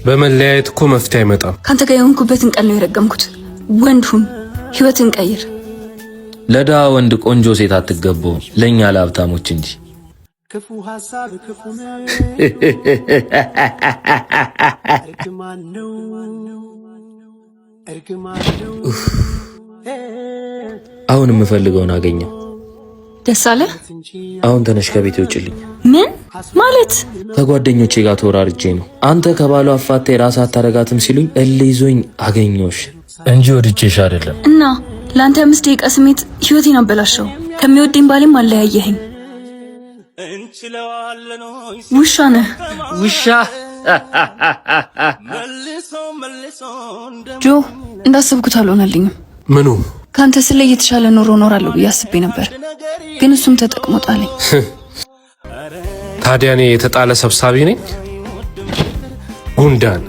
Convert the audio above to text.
በመለያየት እኮ መፍትሄ አይመጣም። ከአንተ ጋር የሆንኩበትን ቀን ነው የረገምኩት። ወንድ ሁን፣ ህይወትን ቀይር። ለድሃ ወንድ ቆንጆ ሴት አትገባውም፣ ለእኛ ለሀብታሞች እንጂ። አሁን የምፈልገውን አገኘው። ደስ አለ። አሁን ተነሽ ከቤት ውጭልኝ። ምን ማለት? ከጓደኞቼ ጋር ተወራርጄ ነው። አንተ ከባሏ አፋታ የራስህ አታረጋትም ሲሉኝ እልህ ይዞኝ አገኘሁሽ እንጂ ወድጄሽ አይደለም። እና ለአንተ 5 ደቂቃ ስሜት ህይወቴን አበላሸው። ከሚወደኝ ባሌም አለያየኸኝ። ውሻ ነህ። ውሻ። ጆ፣ እንዳሰብኩት አልሆነልኝም። ምኑ? ከአንተ ስለ የተሻለ ኑሮ እኖራለሁ ብዬ አስቤ ነበር፣ ግን እሱም ተጠቅሞ ጣለኝ። ታዲያ እኔ የተጣለ ሰብሳቢ ነኝ? ጉንዳን።